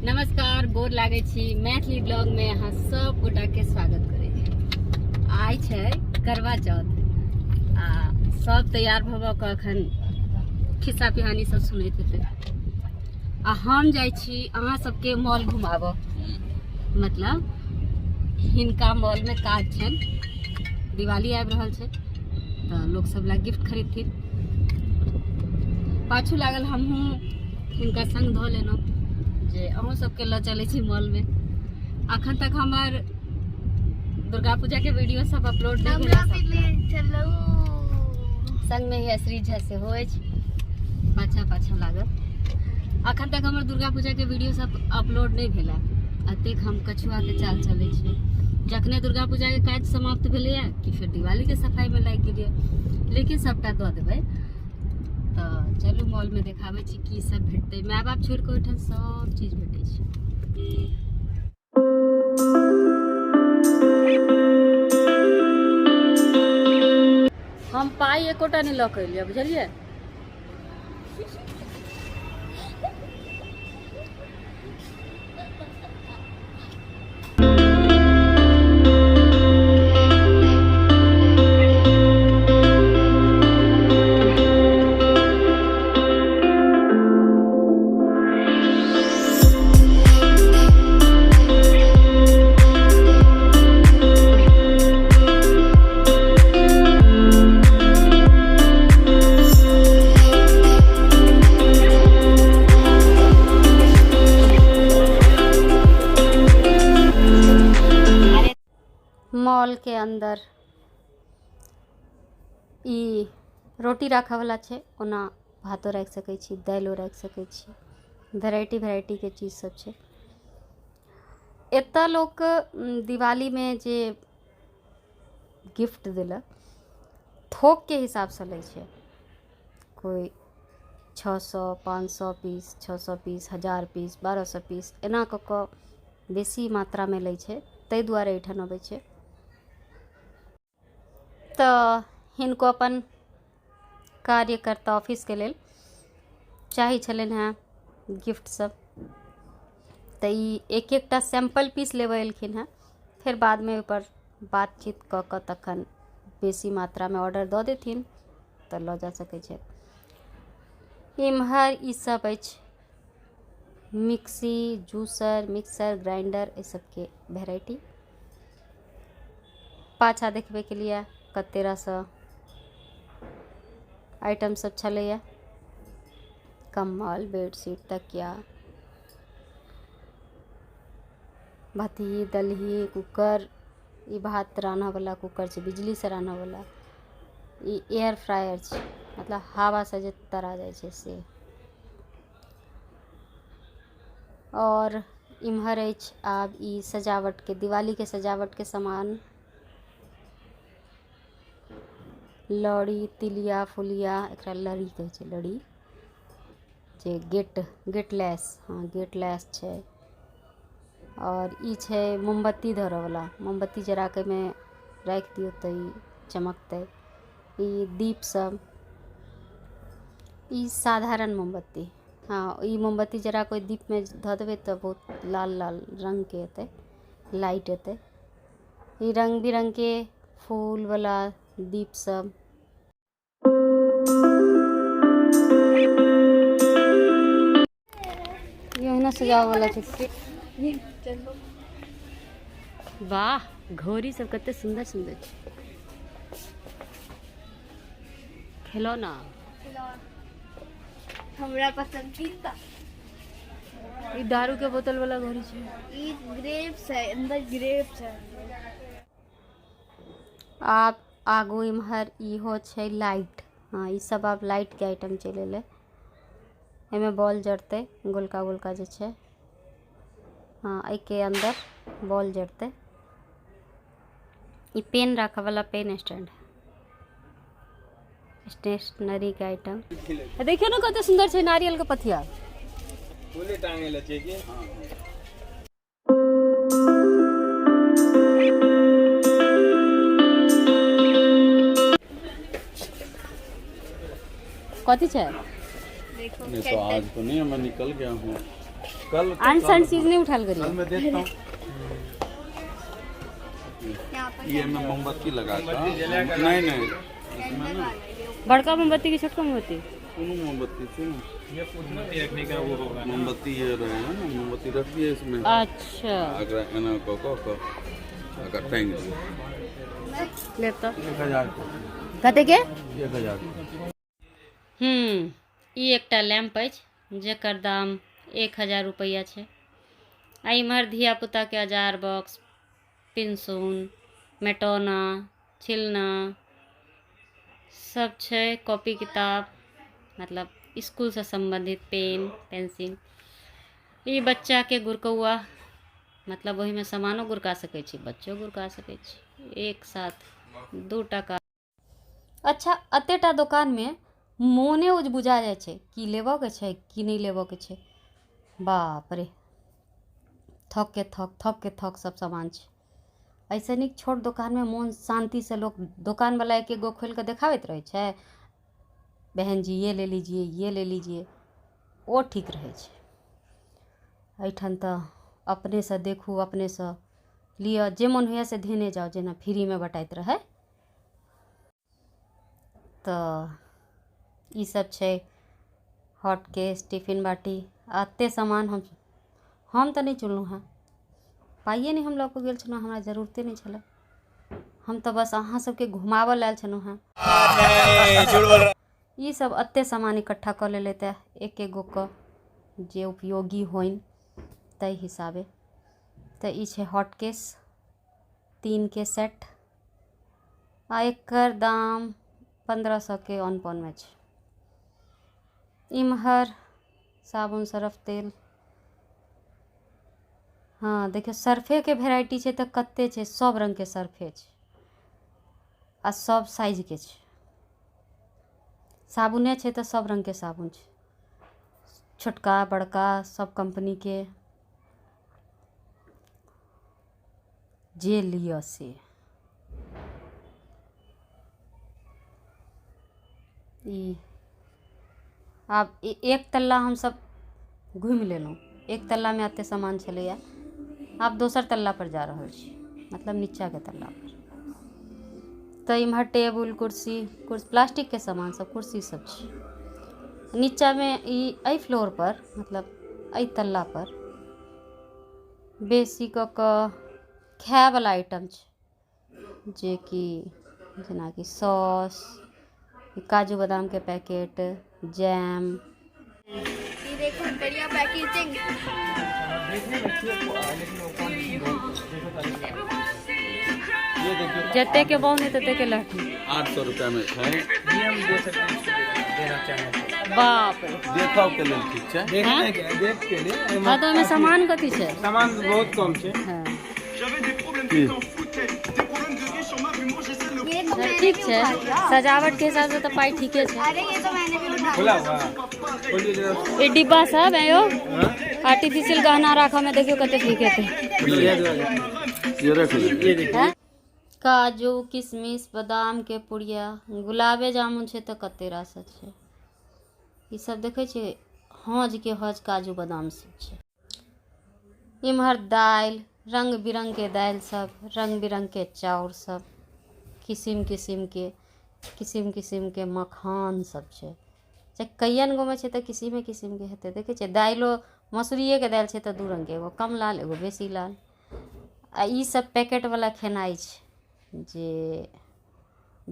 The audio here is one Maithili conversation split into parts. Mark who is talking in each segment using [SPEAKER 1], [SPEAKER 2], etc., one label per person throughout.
[SPEAKER 1] नमस्कार, गोर लागै छी। मैथिली ब्लॉग में अहाँ सब गोटा के स्वागत करै छी। आइ छै करवा चौथ आ सब तैयार भऽ भऽ कऽ अखन खिस्सा पिहानी सब सुनैत हेतै आ हम जाइ छी अहाँ सबके मॉल घुमाबऽ। मतलब हिनका मॉल में काज छनि, दिवाली आबि रहल छै तऽ लोक सब ला गिफ्ट खरीदथिन। पाछू लागल हमहूँ हिनका संग धऽ लेलहुँ जे अहूँ सबके लऽ चलै छी मॉलमे। अखन तक हमर दुर्गा पूजा के वीडियो सब अपलोड नहि भेल। संगमे ही श्री झा सेहो अछि पाछा पाछा लागल। अखन तक हमर दुर्गा पूजा के वीडियो सब अपलोड नहि भेल है। अतेक हम कछुआ के चाल चलै छी। जखने दुर्गा पूजा के काज समाप्त भेलैया कि फेर दिवाली के सफाई में लागि गेलियै, लेकिन सबटा दऽ देबै। तऽ चलू मॉल में देखाबै छी की सब भेटतै। माय बाप छोड़ि कऽ ओहिठाम सब चीज भेटै छै। हम पाइ एकोटा नहि लऽ कऽ एलियै, बुझलियै? मॉल के अंदर ई रोटी राखऽ वाला छै, ओना भातो राखि सकै छी, दालिओ राखि सकै छी। वेराइटी वेराइटी के चीज सब छै। एतऽ लोक दिवालीमे जे गिफ्ट देलक थोकके हिसाबसँ लै छै। कोइ 600 500 पीस, 600 पीस, 1000 पीस, 1200 पीस, एना कऽ कऽ बेसी मात्रामे लै छै, ताहि दुआरे एहिठाम अबै छै। तऽ हिनको अपन कार्यकर्ता ऑफिसके लेल चाही छलनि हेँ गिफ्ट सब, तऽ ई एक एकटा सैम्पल पीस लेबऽ एलखिन हेँ। फेर बादमे ओहिपर बातचीत कऽ कऽ तखन बेसी मात्रामे ऑर्डर दऽ देथिन तऽ लऽ जा सकै छथि। इम्हर ई सब अछि मिक्सी, जूसर, मिक्सर ग्राइंडर, एहि सबके वेराइटी। पाछा देखबैके लिए कते रास आइटम सब छलैया, कम्बल, बेडशीट, तकिया, भतही, दलही, कुकर। ई भात रान्हऽ वाला कुकर छै, बिजली से रान्हऽ वाला। ई एयर फ्रायर छै, मतलब हवा से जे तरा जाइ छै से। और इम्हर अछि आब ई सजावट के, दिवाली के सजावट के सामान, लड़ी, तिलिया, फुलिया, एकरा लड़ी कहै छै, लड़ी जे गेट, गेट लैस, हाँ गेट लैस छै। और ई छै मोमबत्ती धरऽ वाला, मोमबत्ती जरा के एहिमे राखि दियौ तऽ ई चमकतै। ई दीप सब, ई साधारण मोमबत्ती, हाँ ई मोमबत्ती जरा के ओहि दीप मे धऽ देबै तऽ बहुत लाल लाल रंग के एतै, लाइट एतै। ई रंग बिरंग के फूल वाला दीप सब। ई ओहिना सजाबऽ वाला छै। वाह, घोड़ी सब कते सुंदर सुंदर छै। खिलौना
[SPEAKER 2] हमरा पसंद तीनटा।
[SPEAKER 1] ई दारू के बोतल वाला घोड़ी छै।
[SPEAKER 2] ई ग्रेप्स है, अंदर ग्रेप्स है।
[SPEAKER 1] आब आगू इम्हर इहो छै लाइट। हाँ, ई सब आब लाइट के आइटम चलि एलै। एहिमे बॉल जरतै, गोलका गोलका जे छै। हाँ, एहिके अंदर बॉल जरतै। ई पेन राखऽ वाला पेन स्टैंड, स्टेशनरी के आइटम। देखियौ ने कते सुंदर छै नारियल के पथिया।
[SPEAKER 3] फूले टांगे ले छै की?
[SPEAKER 1] कथी छै?
[SPEAKER 2] देखो।
[SPEAKER 3] नहीं तो आज तो नहीं, मैं निकल गया हूँ।
[SPEAKER 4] कल
[SPEAKER 1] अनसन चीज नहीं उठाल
[SPEAKER 4] कल
[SPEAKER 1] करिए।
[SPEAKER 4] मैं देखता हूँ।
[SPEAKER 2] यहाँ पर
[SPEAKER 4] ये में मोमबत्ती लगा कर, नहीं नहीं, इसमें ना।
[SPEAKER 1] बड़का मोमबत्ती की छोटका मोमबत्ती?
[SPEAKER 4] कोनो मोमबत्ती थी ना।
[SPEAKER 3] ये मोमबत्ती रखने का वो होगा।
[SPEAKER 4] मोमबत्ती ये रहे ना, मोमबत्ती रख दिए इसमें।
[SPEAKER 1] अच्छा।
[SPEAKER 4] अगर एना को को को अगर टांग दिए।
[SPEAKER 1] ले तो।
[SPEAKER 4] 1000 के।
[SPEAKER 1] कते के?
[SPEAKER 4] 1000।
[SPEAKER 1] ई एकटा लैम्प अछि जेकर दाम 1000 रुपैआ छै। आ इम्हर धिया पुता के अजार बॉक्स, पिनसून, मेटौना, छिलना सब छै, कॉपी किताब, मतलब स्कूल से संबंधित पेन पेंसिल। ई बच्चा के गुरकौआ, मतलब ओहिमे सामानो गुरका सकै छी, बच्चो गुरका सकै छी, एक साथ 2 टाका। अच्छा, एतेटा दोकानमे मोने बुझा जाइ छै की लेबऽके छै की नहि लेबऽके छै। बाप रे, थक के थक, थक के थक सब सामान छै। ऐसे नीक छोट दोकानमे मोन शान्तिसँ लोक दोकानवला एक एक गो खोलि कऽ देखाबैत रहै छै, बहन जी ये ले लीजिए, ये ले लीजिए, ओ ठीक रहै छै। एहिठाम तऽ अपनेसँ देखू, अपनेसँ लिअ, जे मोन होइए से धेने जाउ, जेना फ्रीमे बटाइत रहै। तऽ ई सब छै हॉट केस, टिफिन बाटी, एते सामान हम तऽ नहि चुनलहुँ हँ, पाइए नहि हम लऽ कऽ गेल छलहुँ, हमरा जरूरते नहि छलै, हम तऽ बस अहाँ सबके घुमाबऽ लए आयल छलहुँ हँ। ई सब एते सामान इकट्ठा कऽ लेलै तऽ एक एक गो कऽ जे उपयोगी होइन ताहि हिसाबे। तऽ ई छै हॉट केस 3 के सेट, आ एकर दाम 1500 के ऑन पॉन में छै। इम्हर साबुन सर्फ तेल, हाँ देखियौ सर्फे के वेराइटी छै तऽ कते छै, सब रंग के सर्फे छै आ सब साइज के छै। साबुने छै तऽ सब रंग के साबुन छै, छोटका बड़का सब कंपनी के, जे लिअ से। ई आब एक तल्ला हमसब घुमि लेलहुँ, एक तल्लामे एते सामान छलैया, आब दोसर तल्ला पर जा रहल छी, मतलब नीचाके तल्ला पर। तऽ इम्हर टेबुल कुर्सी, प्लास्टिक के सामान सब, कुर्सी सब छै। नीचामे ई एहि फ्लोर पर, मतलब एहि तल्ला पर बेसी कऽ कऽ खायवला आइटम छै, जेकि जेनाकि सॉस, काजू बादाम के पैकेट, जैम।
[SPEAKER 2] ये देखो बढ़िया पैकेजिंग।
[SPEAKER 4] ये देखियो।
[SPEAKER 1] जते के बहु नहीं तते के लहठी।
[SPEAKER 4] 800 रुपया में है।
[SPEAKER 3] ये हम दे सकते हैं इसको, देना चाहें तो।
[SPEAKER 1] बाप रे।
[SPEAKER 4] देखो के लेल ठीक छै।
[SPEAKER 3] देखने के, देख के लिए।
[SPEAKER 1] हाँ, तो ओहिमे सामान कथी छै?
[SPEAKER 3] सामान बहुत कम छै।
[SPEAKER 1] हाँ।
[SPEAKER 4] की?
[SPEAKER 2] ये तो मैंने
[SPEAKER 1] ठीक
[SPEAKER 2] भी
[SPEAKER 1] छै,
[SPEAKER 2] उठा लिया।
[SPEAKER 1] सजावट के हिसाब से तो पाई ठीके छै।
[SPEAKER 2] अरे ये तो मैंने भी उठा
[SPEAKER 3] खुला
[SPEAKER 2] लिया।
[SPEAKER 3] हुआ खोलिए जरा।
[SPEAKER 1] ई डिब्बा सब है यो,
[SPEAKER 3] हाँ?
[SPEAKER 1] आर्टिफिशियल गहना राखऽ में देखियो कते ठीक हेतै।
[SPEAKER 4] ये रख ले।
[SPEAKER 3] ये देखिए।
[SPEAKER 1] हैं? काजू किशमिश बादाम के पुड़िया, गुलाबे जामुन छै तऽ कते रास छै। ई सब देखै छियै, हौज के हौज काजू बादाम सब छै। इम्हर दालि, रंग बिरंग के दालि सब, रंग बिरंग के चाउर सब, किसिम किसिम के, किसिम किसिम के मखान सब छै। जे कइयन गो में छै तऽ किसिमे किसिम के हेतै। देखै छियै दालिओ मसूरिए के दालि छै तऽ 2 रंग के, एगो कम लाल एगो बेसी लाल। आ ई सब पैकेट वाला खेनाइ छै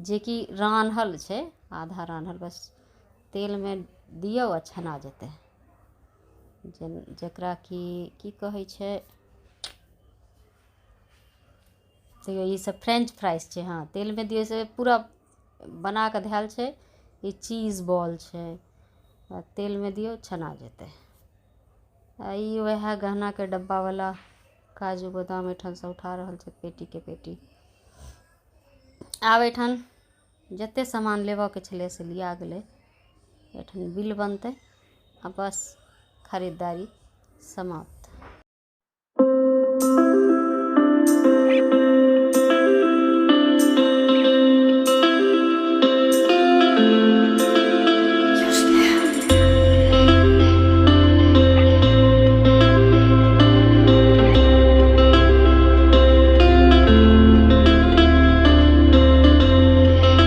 [SPEAKER 1] जे कि रान्हल छै, आधा रान्हल, बस तेल में दियौ आ छना जेतै। जकरा कि की कहै छै, तैयो ई सब फ्रेंच फ्राइज छै। हाँ, तेल में दियौ से पूरा बना कऽ धयल छै। ई चीज बॉल छै, आ तेल में दियौ छना जेतै। आ ई वएह गहना के डब्बा वाला काजू बादाम एहिठामसँ उठा रहल छै पेटी के पेटी। आब एहिठाम जते सामान लेबऽके छलै से लिया गेलै। एहिठाम बिल बनतै आ बस खरीदारी समाप्त।